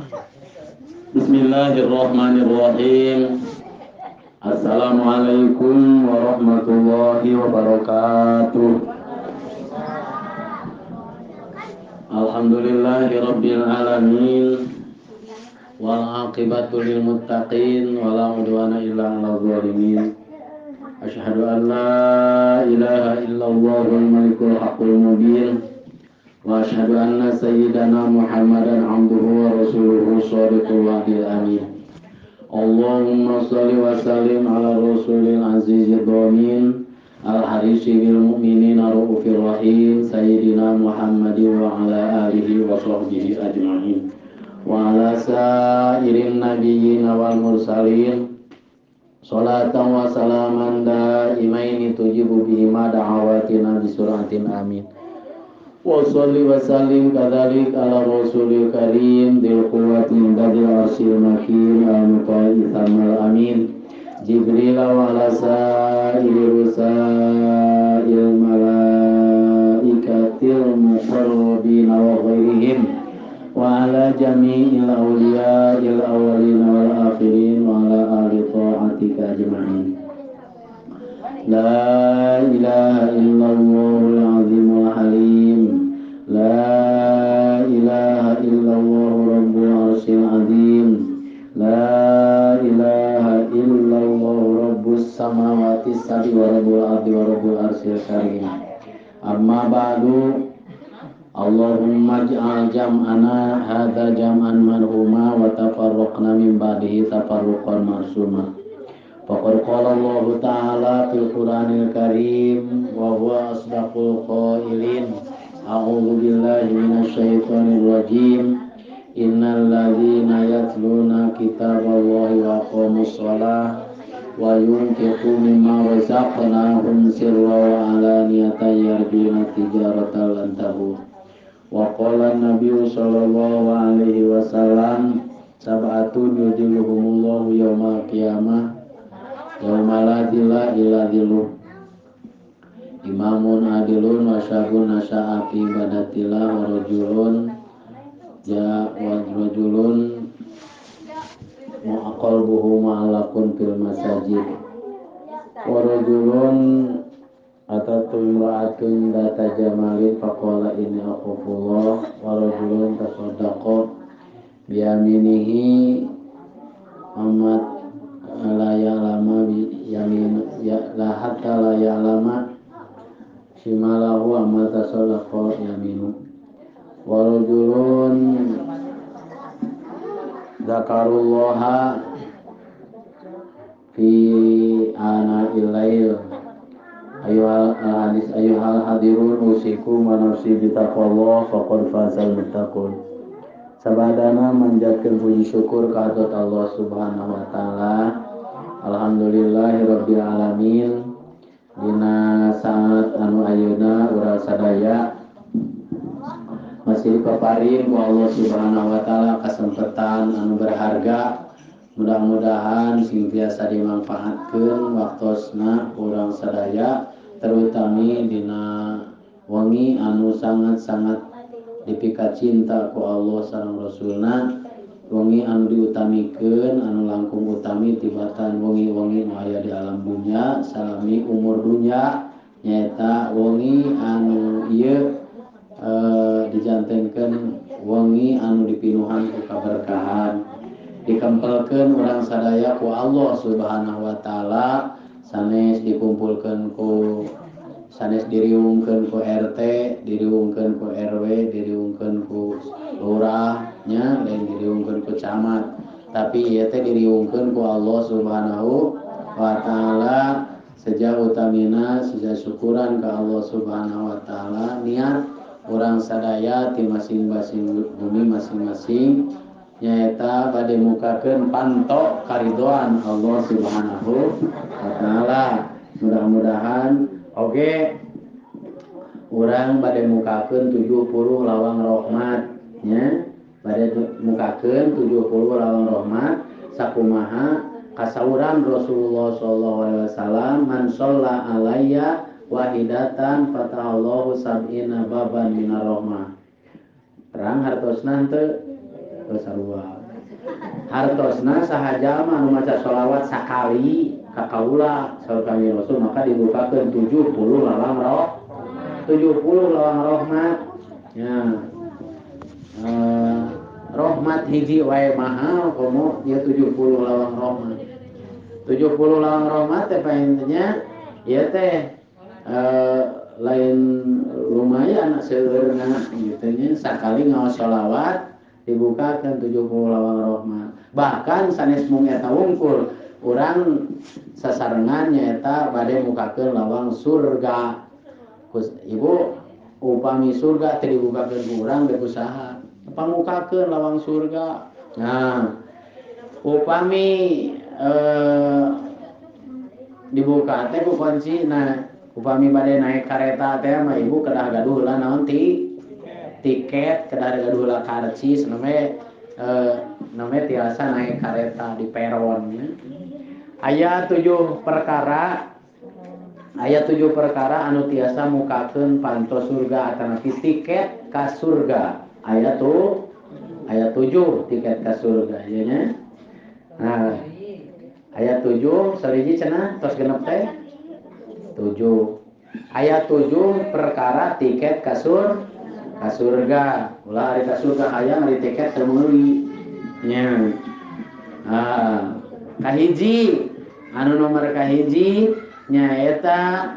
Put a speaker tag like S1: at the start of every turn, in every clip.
S1: Bismillahirrahmanirrahim. Assalamualaikum warahmatullahi wabarakatuh. Alhamdulillahirabbil alamin. Wal aqibatu lil muttaqin wala udwana illa 'alal zalimin. Asyhadu an la ilaha illallahul malikul haqqul mubin. Wa asyhadu anna sayyidana Muhammadan abduhu wa rasuluhu shadiqul wa'dil amin. Allahumma shalli wa sallim ala rasulil azizid dhamin al harisi bil mu'minina raufir rahim sayyidina Muhammadin wa ala alihi wa sahbihi ajma'in wa ala sairin nabiyyin wal mursalin salatan wa salaman daimaini tujibu bihima da'awatina bi suratin amin. Wa salli wa sallim kadzalik ala rasulil karim dil quwwati indadil arsyil makin al muta'i thamal amin Jibril wa ala sa'iri rusail malaikatil muqarrabin wa ghairihim wa ala jami'il awliya'il awwalin wal akhirin wa ala ahli ta'atika ajma'in. La ilaha illallahul azimul halim. La ilaha illallah rabbul arsyil azim. La ilaha illallah rabbus samawati sab'i wa rabbul ardi wa rabbul arsyil karim. Amma ba'du. Allahumma ij'al jam'ana hadza jam'an marhuma wa tafarraqna min ba'dihi tafarruqan ma'suma. Faqad qala Allah ta'ala fil Qur'anil Karim wa huwa asdaqul qailin. A'udzu billahi minasyaitonir rajim. Innal ladzina yatluna kitaballahi wa aqamus shalah wa yunfiqu mimma razaqnahum sirran wa 'alaniyatan yarjuna tijaratan lan tabur. Wa qala an-nabiyyu sallallahu alaihi wasallam sab'atun yudhilluhumullahu yaumal qiyamah yauma la dhilla illa dhilluh. Imamun adilun wa syabun nasya'a fi ibadatillah wa rajulun ja wa rajulun mu'aqalbuhu ma'alakun fil masajid wa rajulun atatu imra'atun data jamalin faqala inni akhafullah wa rajulun tasaddaqa biyaminihi amat la ya'lama bi yamin ya la hatta la ya'lama shimalahu amma tasaddaqa yaminu wa rajulun zakarullaha fi ana'il lail. Ayyuhal hadis ayyuhal hadirun usikum wa nafsi bitaqwallah faqad fazal muttaqun. Sabadana manjatkeun puji syukur ka hadrat Allah Subhanahu wa taala. Alhamdulillahirabbil alamin. Dina saat anu ayeuna urang sadaya masih dipaparin ku Allah Subhanahu wa taala kesempatan anu berharga. Mudah-mudahan sing tiasa dimanfaatkeun waktosna urang sadaya terutami dina wengi anu sangat-sangat dipika cinta ku Allah sareng Rasulna, wengi anu diutamikeun anu langkung utami tibatan wengi-wengi nu aya di alam dunya salami umur dunya nyaeta wengi anu ieu dijantenkeun wengi anu dipinuhan ku kaberkahan, dikempelkeun urang sadaya ku Allah Subhanahu wa taala, sanes dikumpulkeun ku sanes diriungkeun ku RT, diriungkeun ku RW, diriungkeun ku lurah nya, lain diriungkeun ku camat, tapi ieu teh diriungkeun ku Allah Subhanahu wa taala. Seja utamina seja syukuran ka Allah Subhanahu wa taala, niat urang sadaya ti masing-masing bumi masing-masing nyaeta bade mukakeun panto karidoan Allah Subhanahu wa taala. Mudah-mudahan oke urang bade mukakeun 70 lawang rahmat nya, bade mukakeun 70 lawang rahmat sakumaha kasauran Rasulullah sallallahu alaihi wasallam man shalla alayya wahidatan fatahallahu sab'ina baban minar rahmah. Terang hartosna teu sarua. Hartosna saha jalma anu maca sholawat sakali ka kaula saur Kangjeng Rasul maka dibukakeun 70 lawang roh 70 lawang rahmat. Ya. Rahmat hiji wae mahal komo ieu 70 lawang rahmat. 70 lawang rahmat teh painnya ieu teh lain lumayan seueurna kitu nya sakali ngaos sholawat dibukakan 70 lawang rahmat. Bahkan sanes mung eta wungkul urang sasarengan nyaeta bade mukakeun lawang surga. Ibu upami surga teu dibukakeun ku urang beh usaha pangukakeun lawang surga. Nah, upami dibuka teh ku kunci. Nah, upami bade naik kareta teh mah ibu kedah gaduh heula naon ti tiket, kedah gaduh heula karcis name name tiasa naik kareta di peron ya. Aya 7 perkara, aya 7 perkara anu tiasa mukakeun panto surga atanapi tiket ka surga. Aya tuh aya 7 tiket ka surga ieu nya. Nah, aya 7 sariji cenah tos genep teh 7. Aya 7 perkara tiket ka surga. Ulah ari ka surga hayang ari tiket teu meuli nya. Ah, kahiji anu nomor kahiji nyaeta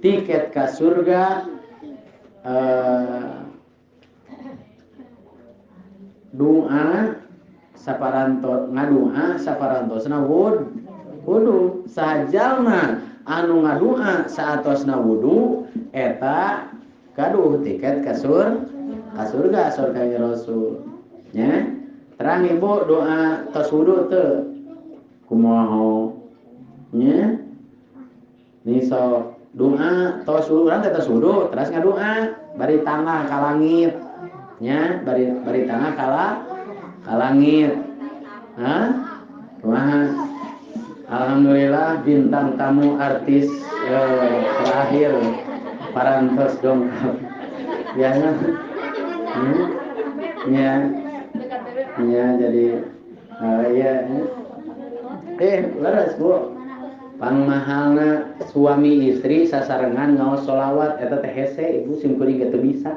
S1: tiket ka surga doa saparantos ngadoa saparantosna wudu. Sajalma anu ngadoa saatosna wudu eta gaduh tiket ka surga surga Rasul nya. Terang ibu doa tos wudu teu kumaha nya? Nih sok doa tos wudu urang teh tos wudu terus ngadoa bari tangah ka langit nya, bari tangah ka langit. Hah? Kumaha? Alhamdulillah bintang tamu artis terakhir parantos dongkap. Biasa. Nya. Nya jadi ya. Leres Bu. Pangmahalna suami istri sasarengan ngaos sholawat eta teh hese ibu sim kuring ge teu bisa.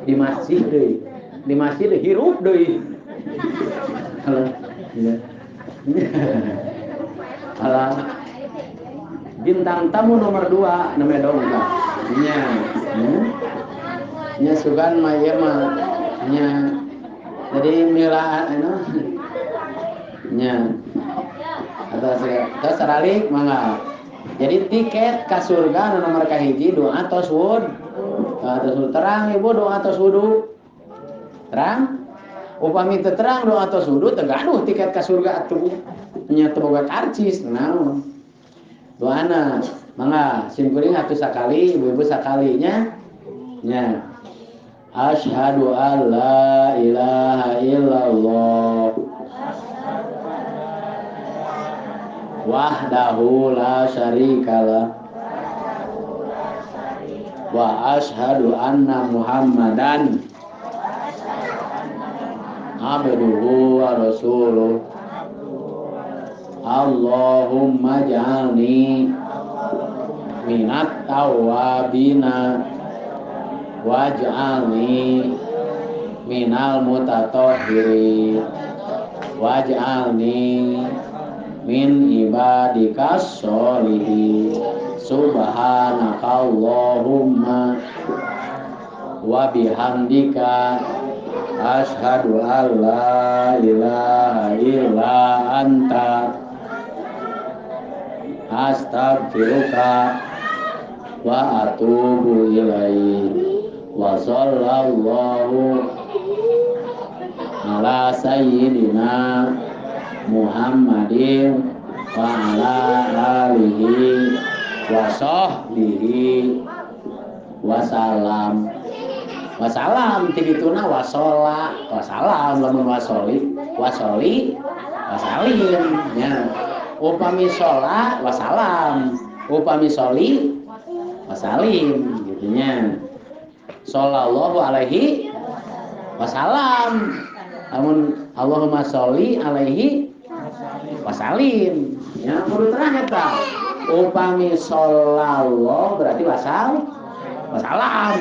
S1: Di masjid deui. Di masjid hirup deui. Ya. Alah. Bintang tamu nomor 2 namanya dongkap. Nya. Nya sugan mah ieu mah nya. Jadi milaan anu. Nya. Atas saralik mangga. Jadi tiket ka surga nu nomor kahiji doa tos wudu. Tos wudu terang ibu doa tos wudu. Terang? Upami teu terang doa tos wudu teu gaduh tiket ka surga atuh. Nya teu boga karcis naon. Doana mangga sim kuring atuh sakali ibu-ibu sakalinya. Nya. Asyhadu alla ilaha illallah wahdahu la syarikalah wa asyhadu anna Muhammadan abduhu wa rasuluh. Allahumma ja'alni minat tawwabina waj'alni minal mutatahhirin waj'alni min ibadikas sholihin. Subhanakallahumma wa bihamdika asyhadu an la ilaha illa anta astaghfiruka wa atubu ilaik. Wa sallallahu ala sayyidina Muhammadin wa ala alihi wa sahbihi wasalam. Wasalam tigituna wasola wasalam lamun wasoli wasoli wasalim nya. Upami sholat wasalam, upami soli wasalim gitu nya. Sallallahu alaihi wasalam. Lamun Allahumma sholli alaihi wasalim. Ya kudu terang eta. Upami shollallah berarti wasal wasalam.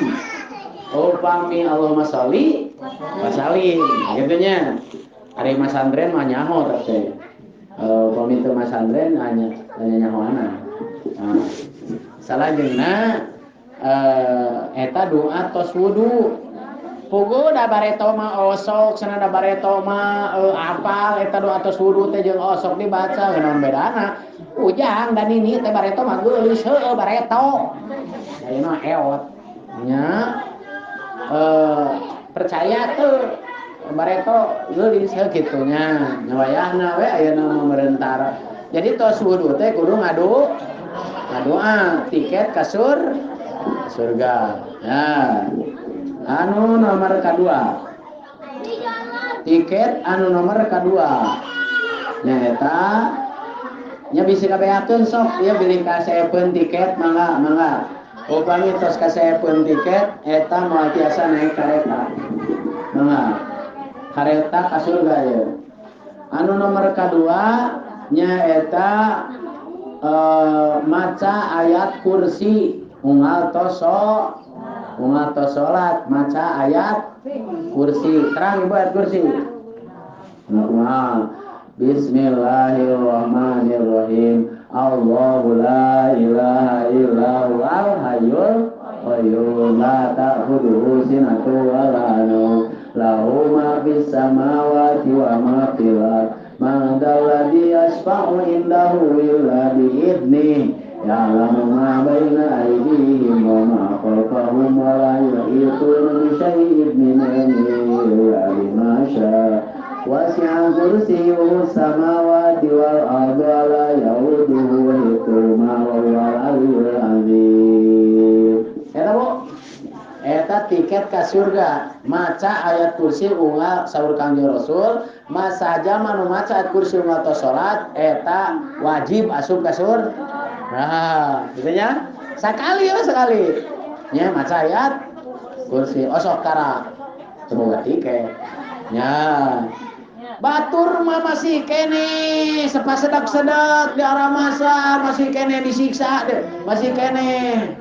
S1: Upami Allahumma sholli wasalim. Gitu nya. Ari masantren mah nyaho teh. Upami teu masantren hanya nyahoana. Nah, salajengna eta doa tos wudu. Pugu da bareto mah osok, cenah da bareto mah apal eta doa tos wudu teh jeung osok dibaca naon bedana. Ujang dan ini teh bareto mah geulis heueuh bareto. Ayeuna eot. Nya percaya teu bareto geulis heuh kitu nya. Nya wayahna we ayeuna mah merentara. Jadi tos wudu teh kudu ngadu ngadoa tiket ka surga. Nah, anu nomor kedua. Tiket anu nomor kedua. Nyaeta nya bisi kabeakeun sok ieu bilih kaseepeun tiket mangga mangga. Upami tos kaseepeun tiket eta moal tiasa naik kareta. Mangga. Kareta ka surga ieu. Anu nomor kedua nyaeta maca ayat kursi unggal tos salat maca ayat kursi. Terang ibu ayat kursi. Nah, Bismillahirrahmanirrahim. Allahu la ilaha illa huwal hayyul qayyum la ta'khudhuhu sinatun wa la nawm lahu ma fis samawati wa ma fil ardh man dzal ladzi yashfa'u indahu illa bi'idnihi ya'lamu ma baina aydihim wa ma khalfahum wa la yuhituna bi syai'in min ilmihi illa bima syaa wasi'a kursiyyuhu samawati wal arda wa la ya'uduhu hifdhuhuma wa huwal aliyyul azim. Eta Bu, eta tiket ka surga. Maca ayat kursi unggal saur Kangjeng Rasul, masa jalma nu maca ayat kursi unggal tos salat eta wajib asup ka surga. Nah, gitu nya. Sakali we sekali. Nya maca ayat kursi osok kara semoga tiket. Nya. Batur mah masih kene sepasedak-sedak di arah masa masih kene disiksa, masih kene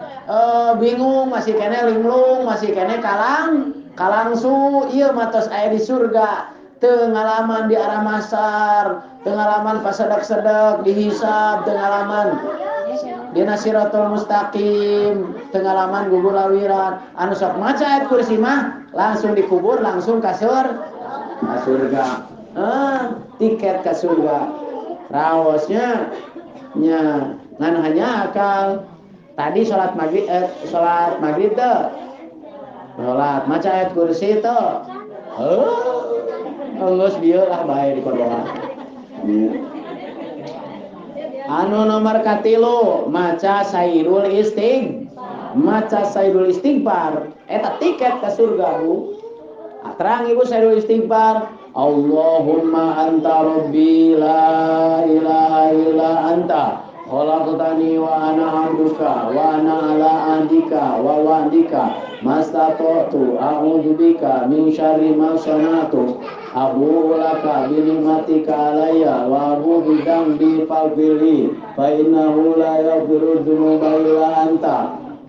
S1: bingung, masih kene linglung, masih kene kalang kalangsu. Ieu mah tos aya di surga, teu ngalaman di arah masar, teu ngalaman pasedak-sedak dihisab, teu ngalaman dina siratul mustaqim, teu ngalaman gugur lawiran. Anu sok maca ayat kursi mah langsung dikubur, langsung ka surga. Tiket ke surga. Raosnya nya ngan hanya akal. Tadi salat maghrib salat maghrib teu. Salat maca ayat kursi teu. Heuh, geus bieu lah bae di kodoan. Anu nomor katilu maca sayyidul istig. Maca sayyidul istighfar eta tiket ke surga, Bu. Terang ibu sayyidul istighfar. Allahumma anta rabbi la ilaha illa anta khalaqtani wa ana 'abduka wa ana 'ala 'ahdika wa wa'dika mastata'tu a'udzu bika min syarri ma sana'tu abu'u laka bi ni'matika 'alayya wa abu'u bi dzambi faghfirli fa innahu la yaghfiru dzunuba illa anta.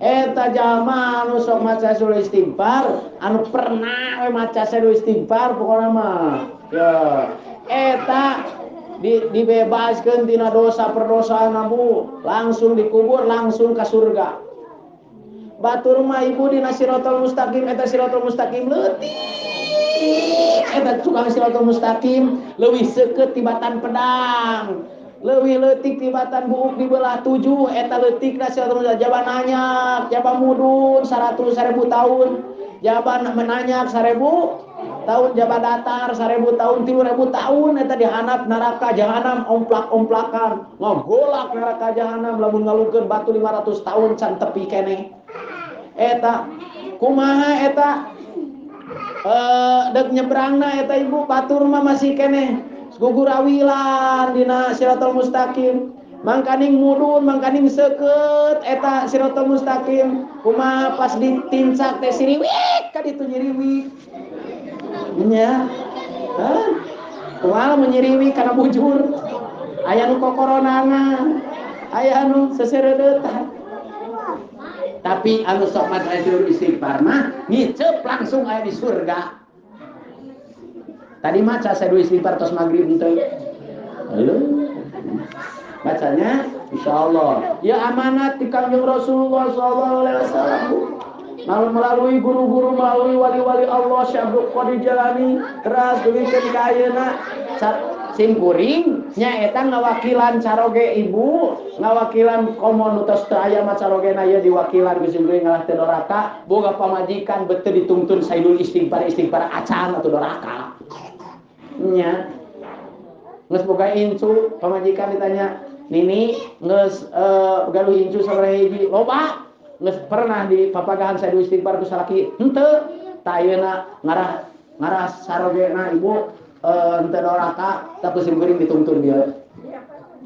S1: Eta jalma anu sok maca sayyidul istighfar, anu pernah we maca sayyidul istighfar pokona mah. Ya, eta dibebaskeun tina dosa perdosaan Bu, langsung dikubur langsung ka surga. Batur mah ibu dina siratal mustaqim, eta siratal mustaqim leutik. Eta tukang siratal mustaqim leuwih seukeut tibatan pedang. Leuwih leutik tibatan buuk dibelah 7 eta leutikna siratal mustaqim. Jaba nanyak, jaba mudun 100.000 tahun, jaba menanyak 1.000 tahun, jaba datar 1.000 tahun, 3.000 tahun eta dihanap neraka jahanam omplak-omplakan, ngagolak neraka jahanam lamun ngalungkeun batu 500 tahun can tepi keneh. Eta kumaha eta deuk nyebrangna eta ibu batur mah masih keneh gugurawilan dina siratal mustaqim, mangkaning mudun mangkaning seukeut eta siratal mustaqim. Kumaha pas ditincak teh siriwik ka ditu nyiriwik nya. Hah? Kumaha menyiriwi kana bujur. Aya nu kokoronana, aya nu seseredeutan. Tapi anu sok maca istighfar mah ngiceup langsung aya di surga. Tadi maca saya istighfar tos maghrib henteu. Halo. Bacanya insyaallah. Ya amanat di Kangjeng Rasulullah sallallahu alaihi wasallam. Melalui guru-guru, melalui wali-wali Allah Syekh Abdul Qadir Jailani teras dugikeun ka ayeuna. Sim kuring nyaeta ngawakilan caroge ibu, ngawakilan komo nu tos teu aya mah carogena ieu diwakilan ku sim kuring ngalah teu doraka, boga pamajikan beuteung dituntun saidul istighfar istighfar acan atuh doraka. Nya. Geus boga incu, pamajikan ditanya, "Nini geus galuh incu sabaraha hiji?" Loba. Geus pernah di papagahan saidul istighfar ku salaki? Henteu. Tah ayeuna ngarah sarogena ibu henteu doraka, tapi sim kuring dituntun dia.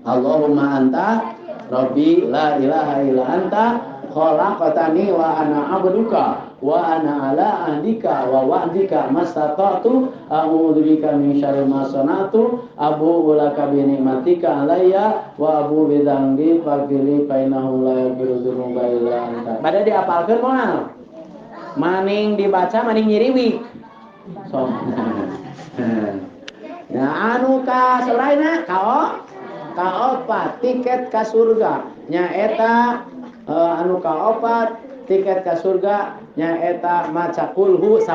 S1: Allahumma anta rabbi la ilaha illa anta khalaqtani wa ana abduka wa ana ala ahdika wa wa'dika mastata'tu a'udzu bika min syarri ma sana'tu abu'u laka bi ni'matika alayya wa abu bi dzambi faghfirli fa innahu la yaghfiru dzunuba illa anta. Bade diapalkeun moal? Maning dibaca maning nyiriwik. So. Ya anu ka selaina kaopat tiket ka surga nyaeta anu kaopat tiket ka surga nyaeta maca kulhu 10.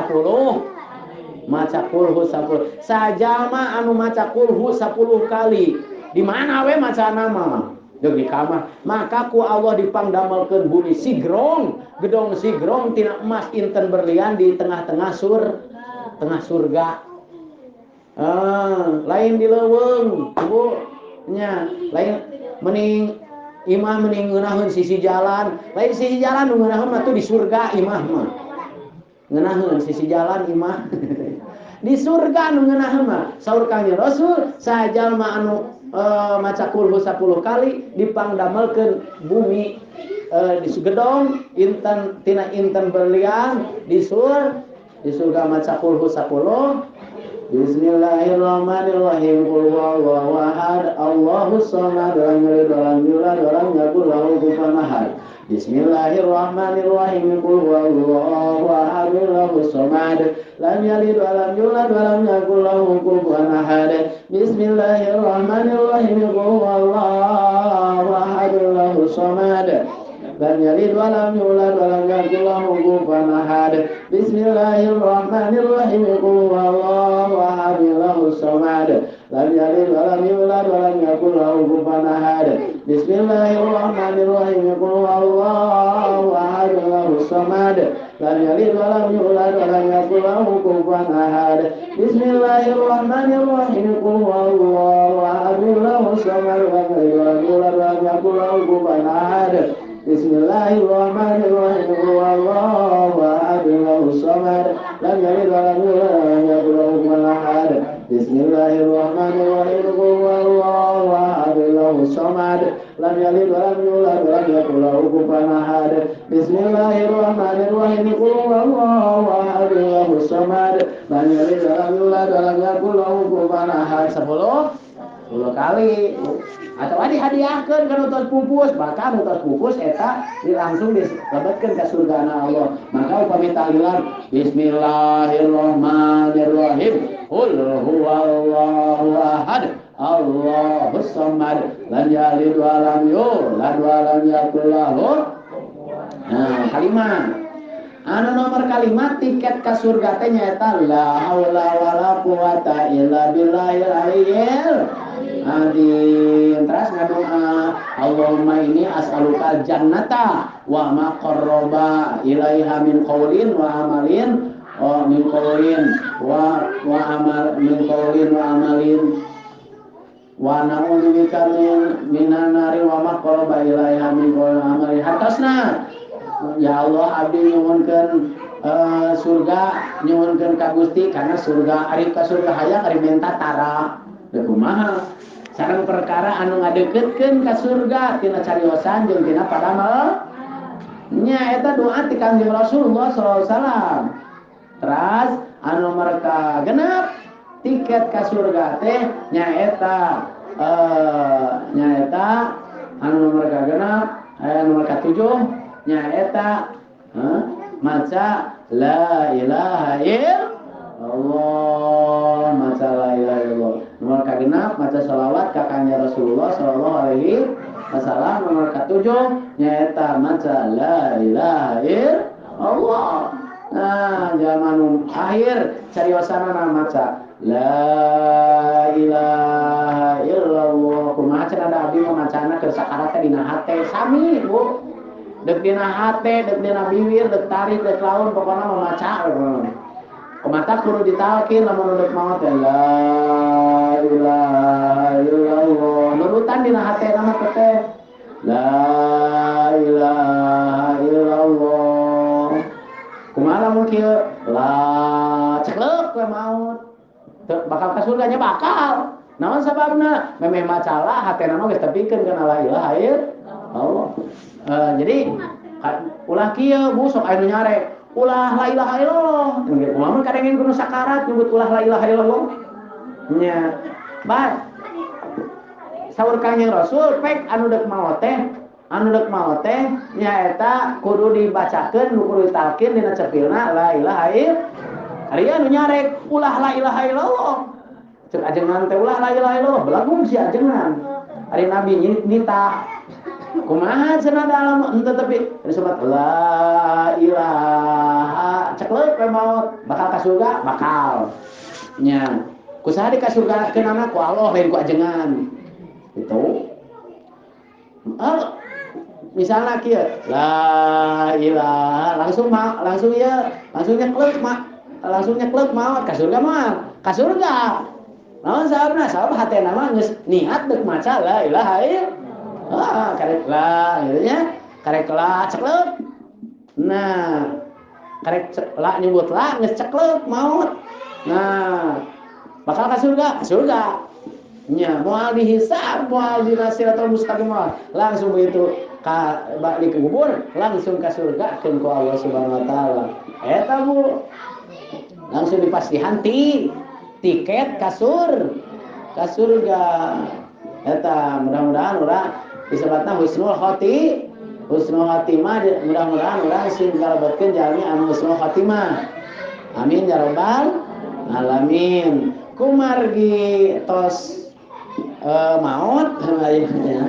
S1: Maca kulhu 10. Sajama anu maca kulhu 10 kali. Di mana we maca nama? Jeung di kamar. Maka ku Allah dipangdamelkeun bumi sigrong, gedong sigrong tina emas inten berlian di tengah-tengah tengah surga. Lain di leuweung, Bu. Nya, lain mending imah mending ngeunaheun sisi jalan, lain sisi jalan nu ngeunaheun mah tuh di surga imah mah. Ngeunaheun sisi jalan imah. Di surga nu ngeunaheun mah. Saur Kangjeng Rasul sajalma anu maca kulhu 10 kali dipangdamelkeun bumi di gedong inten tina inten berlian di surga maca kulhu 10. Bismillahirrahmanirrahim. Qul huwallahu ahad, Allahus samad, lam yalid walam yulad walam yakul lahu kufuwan ahad. Bismillahirrahmanirrahim. Qul huwallahu ahad, Allahus samad, lam yalid walam yulad walam yakul lahu kufuwan ahad. Bismillahirrahmanirrahim. Qul huwallahu ahad, Allahus samad, lam yalid walam yulad walam yakul lahu kufuwan ahad. Bismillahirrahmanirrahim. Qul huwallahu ahad, Allahus samad, lam yalid walam yulad walam yakul lahu kufuwan ahad. Bismillahirrahmanirrahim. Qul huwallahu ahad, Allahus samad, lam yalid walam yulad walam yakul lahu kufuwan ahad. Bismillahirrahmanirrahim. Qul huwallahu ahad, Allahus samad, lam yalid walam yulad walam yakul lahu kufuwan ahad. Bismillahirrahmanirrahim. Qul huwallahu ahad, Allahus samad, lam yalid walam yulad walam yakul lahu kufuwan ahad. Bismillahirrahmanirrahim. Qul huwallahu ahad, Allahus samad, lam yalid walam yulad walam yakul lahu kufuwan ahad. Bismillahirrahmanirrahim. Qul huwallahu ahad, Allahus samad, lam yalid walam yulad walam yakul lahu kufuwan ahad. 10 kali. Atau dihadiahkeun ka nu tos pupus, bahkan nu tos pupus eta langsung dilebetkeun ka surgana Allah. Maka upami tahlilan Bismillahirrahmanirrahim. Qul huwallahu ahad, Allahus samad, lam yalid walam yulad walam yakul lahu. Nah, kalimat anu nomor kalimat tiket ka surga teh nyaeta la haula wala quwata illa billahil aliyyil azim. Terus ngadoa, Allahumma inni as'aluka jannata wa ma qarraba ilaiha min qaulin wa amalin, oh min qaulin wa amal min qaulin wa amalin, wa na'udzubika minan nari wa ma qarraba ilaiha min qaulin wa amalin. Hartosna ya Allah abdi nyuhunkeun surga, nyuhunkeun ka Gusti karena surga ari ka surga hayang ari menta tara. Da kumaha? Sareng perkara anu ngadeuketkeun ka surga tina cariosan jeung tina padamel. Nya eta doa ti Kangjeng Rasulullah sallallahu alaihi wasallam. Teras anu mereka genep Tiket ka surga teh nyaeta nyaeta anu nomor kagenep nomor katujuh nyaeta maca la ilaha illallah, maca la ilaha illallah. Nomor kagenep maca sholawat ka Kanjeng Rasulullah sallallahu alaihi wasallam. Nomor katujuh nyaeta maca la ilaha illallah. Nah, zaman akhir cariosana maca la ilaha illallah. Kumaha cenah da abdi mah macana keur sakarat teh dina hate sami, Bu. Deuk dina hate, deuk dina bibir, deuk tarik, deuk laun pokona mah maca. Kumaha kudu ditalkin lamun deuk maot teh la ilaha illallah. Nurutan dina hate mah teh la ilaha illallah. Kumaha lamun kieu la ceklek we maot. Bakal ka surganya bakal. Naon sababna? Memeh macalah hatena mah geus tepikeun kana la ilaha illallah. Jadi ulah kieu Bu sok aya nu nyarek, ulah la ilaha illallah. Kumaha mun kadengin kudu sakarat nyebut ulah la ilaha illallah. Nya. Bat. Saur Kanjeng Rasul pek anu deuk maot teh, anu deuk maot teh nyaeta kudu dibacakeun, kudu ditalkin dina cepilna la ilaha illallah. Ari anu nyarek ulah la ilaha illallah. Cek ajengan teh ulah la ilaha illallah, belagung si ajengan. Ari nabi nitah. Kumaha cenah dalam henteu tapi disebut la ilaha ceklek we maot, bakal ka surga, bakal. Nya. Ku saha di ka surgakeunana ku Allah lain ku ajengan. Gitu. Misalnya kieu la ilaha langsung langsung ieu, langsung nyeklek mah. Langsung nyeklek maot ka surga mah, ka surga. Naon sababna? Sabab hatena mah geus niat deuk maca la ilaha illallah. Karek la gitu nya. Karek la ceklek. Nah, karek la nyebut la geus ceklek maot. Nah, bakal ka surga, ka surga. Nya, moal dihisab, moal dina siratal mustaqim moal. Langsung begitu ka balik ke kubur, langsung ka surga keun ku Allah Subhanahu wa taala. Eta Bu. Langsung dipastihan tiket kasur ka surga. Eta mudah-mudahan urang disebutna husnul khati, husnul khatimah, mudah-mudahan urang sing kalebetkeun jalmi anu husnul khatimah. Amin ya rabbal alamin. Kumargi tos maot nya.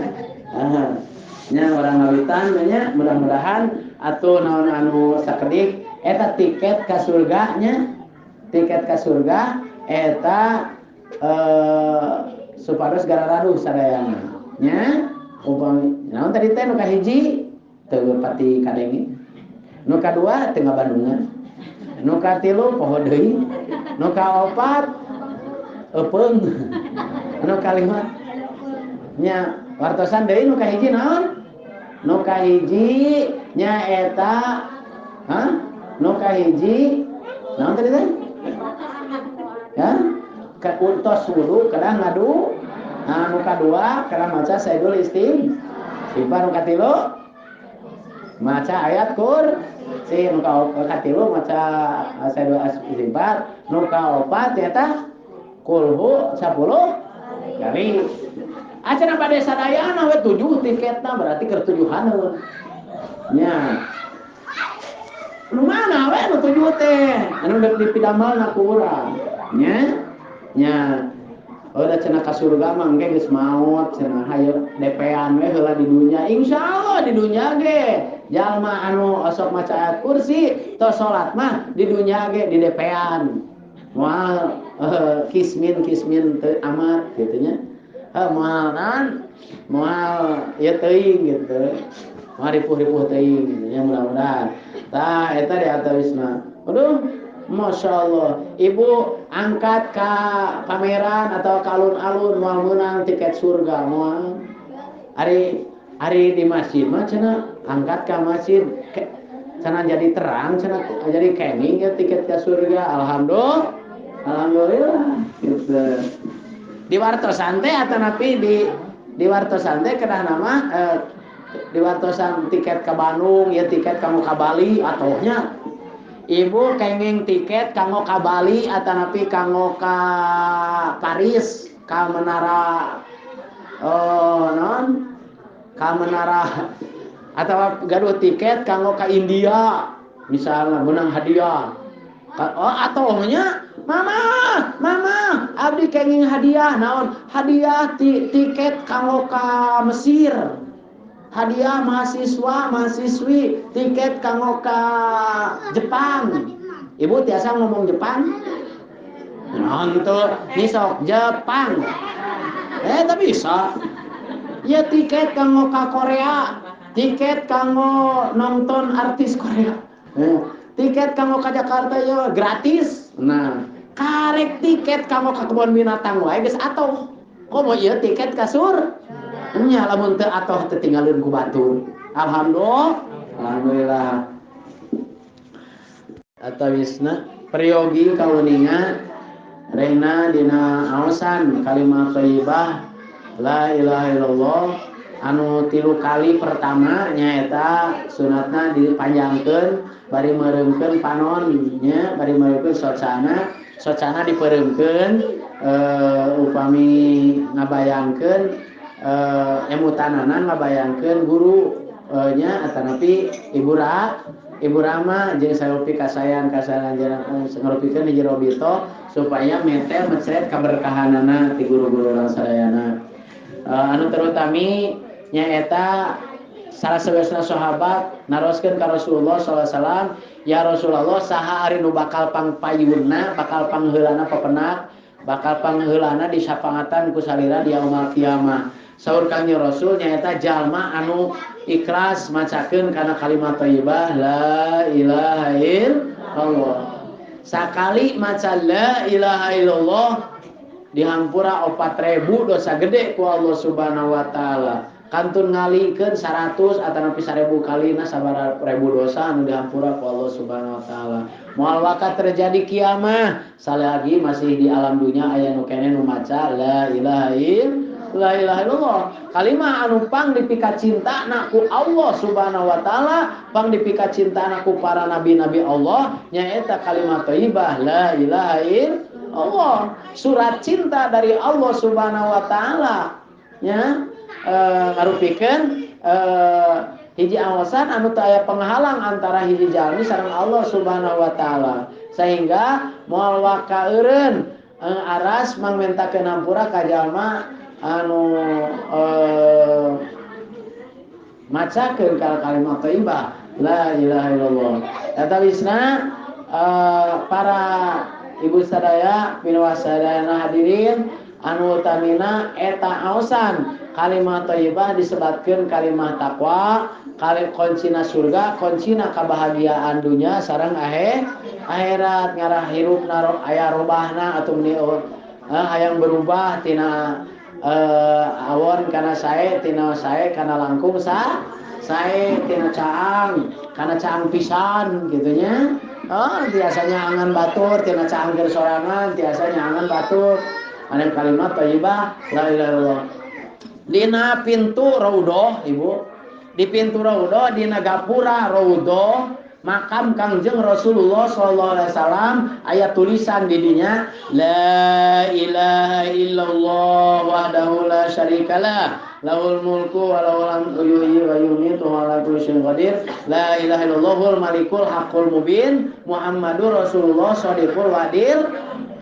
S1: Nya urang ngawitan nya mudah-mudahan atuh naon anu sakedik eta tiket ka surga nya. Tiket ka surga eta supados gararaduh sadayana nya. Upami naon tadi teh nu kahiji teu pati kadenge, nu kadua teu ngabandungan, nu katilu poho deui, nu kaopat eupeung, nu kalima nya wartosan deui nu kahiji naon? Nu kahiji nya eta hah? Nu kahiji naon tadi teh? Ya, ka untos wudu kedah ngadu. Nah, nu kadua kedah maca sayyidul istighfar, nu katilu maca ayat kursi, nu katilu maca sayyidul istighfar, nu kaopat eta kulhu 10 kali. Acan bade sadayana we 7 tiketna berarti keur tujuhaneun. Nya. Nu mana we nu 7 teh? Anu deuk dipidamelna ku urang. Nya. Nya. Oh da cenah ka surga mah engke geus maot cenah hayo DP-an we heula di dunya. Insyaallah di dunya ge jalma anu osok maca ayat kursi tos salat mah di dunya ge di DP-an. Moal kismin teu amat kitu nya. Moal naon? Moal ieu teuing gitu. Moal ripuh-ripuh teuing gitu nya mudah-mudahan. Tah eta di atawisna. Aduh, Masya Allah, ibu angkat ke pameran atau ke alun-alun moal meunang tiket surga moal. Ari ari di masjid mah cenah angkat ke masjid cenah jadi terang cenah jadi kenging ya tiket ke surga. Alhamdulillah. Alhamdulillah gitu. Di wartosan teh atanapi di wartosan teh kedah nama di wartosan tiket ke Bandung ya tiket kamu ke Bali atohnya. Ibu kenging tiket kanggo ka Bali atanapi kanggo ka Paris, ka Menara non, ka Menara atau gaduh tiket kanggo ka India misalnya menang hadiah. Oh, atau nya mama, mama, abdi kenging hadiah naon? Hadiah tiket kanggo ka Mesir. Hadiah mahasiswa, mahasiswi, tiket kanggo ka Jepang. Ibu tiasa ngomong Jepang? Nonton, nisok Jepang. Tak bisa. Ya tiket kanggo ka Korea, tiket kanggo nonton artis Korea. Tiket kanggo ka Jakarta ya gratis. Nah, karek tiket kanggo ka kebun binatang wae geus atoh. Komo ieu tiket ka sur? Nya lamun teu atoh teu tinggalin ku batur. Alhamdulillah. Alhamdulillah. Atawisna priyogi kauninga rehna dina aosan kalimat thayyibah la ilaha illallah anu 3 kali pertama nyaeta sunatna dipanjangkeun bari meureumkeun panon nya bari meureumkeun socana socana dipereumkeun upami ngabayangkeun emutanana ngabayangkeun guru nya atanapi ibu Rama jeung saeupi kasayan kasayan ngarupikeun hiji robito supaya metel mecret kaberkahanana ti guru-guru urang sadayana. Anu terutami nyaeta salah sawiosna sahabat naroskeun ka Rasulullah sallallahu alaihi wasallam, ya Rasulullah saha ari nu bakal pangpayunna bakal pangheulana pepenak bakal pangheulana disapangatan ku salira di yaumul kiamah. Saur Kangjeng Rasul nyaeta jalma anu ikhlas macakeun kana kalimat thayyibah la ilaha illallah. Sakali maca la ilaha illallah dihampura 4000 dosa gede ku Allah Subhanahu wa taala. Kantun ngalikeun 100 atanapi 1000 kalina sabaraha ribu dosa anu dihampura ku Allah Subhanahu wa taala. Moal waka terjadi kiamah, salagi masih di alam dunya aya nu keneh nu maca la ilaha illallah. Kalimah anu pang dipika cinta ku Allah Subhanahu wa taala, pang dipika cinta ku para nabi-nabi Allah nyaeta kalimat thayyibah la ilaha illallah. Surat cinta dari Allah Subhanahu wa taala nya ngarupikeun hiji awasan anu teu aya penghalang antara hiji jalmi sareng Allah Subhanahu wa taala sehingga moal waka eureun aras mangmentakeun hampura ka jalma anu macakeun kalimat thayyibah la ilaha illallah. Eta wisna para ibu sadaya pinawasadayana hadirin anu utamina eta aosan kalimat thayyibah disebatkeun kalimat takwa, kali kuncina surga, kuncina kebahagiaan dunya sareng akhirat ngarah hirupna aya robahna atuh meni hayang berubah tina awon kana sae tina sae kana langkung sa sae tina caang kana caang pisan gitu nya. Oh, biasanya angan batur tina caang keur sorangan, biasanya angan batur. Anu kalimat thayyibah la ilaha illallah. Dina pintu raudhah ibu, di pintu raudhah dina gapura raudhah makam Kangjeng Rasulullah sallallahu alaihi wasallam aya tulisan di dinya la ilaha illallah wahdahu la syarikalah lahul mulku wa lahul hamdu yuhyi wa yumiitu wa ala kulli syai'in qadir la ilaha illallahul malikul haqqul mubin Muhammadur Rasulullah shadiqul wa'dil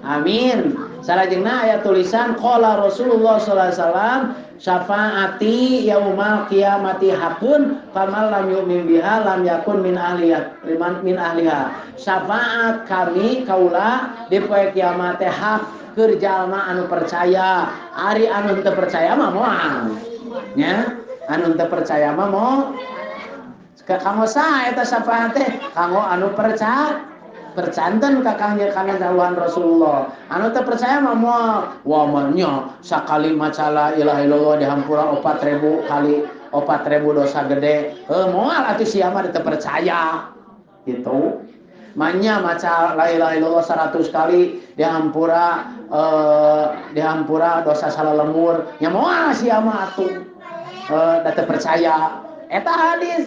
S1: amin. Salajengna aya tulisan qala Rasulullah sallallahu alaihi wasallam syafaati yaumal qiyamati hakun faman lam yu'min biha lam yakun min ahliha liman min ahliha. Syafaat kami kaula di poe kiamat teh hak keur jalma anu percaya. Ari anu teu percaya mah moal. Nya, anu teu percaya mah moal. Kanggo saha eta syafaat teh? Kanggo anu percaya. Percanten ka Kangjeng kana dawuhan Rasulullah. Anu teu percaya mah moal. Wah mah sakali maca la ilaha illallah dihampura 4000 kali 4000 dosa gede. Heuh moal atuh sia mah teu percaya. Gitu. Manya maca la ilaha illallah 100 kali dihampura dihampura dosa salalemur. Nya moal sia mah atuh da teu percaya. Eta hadis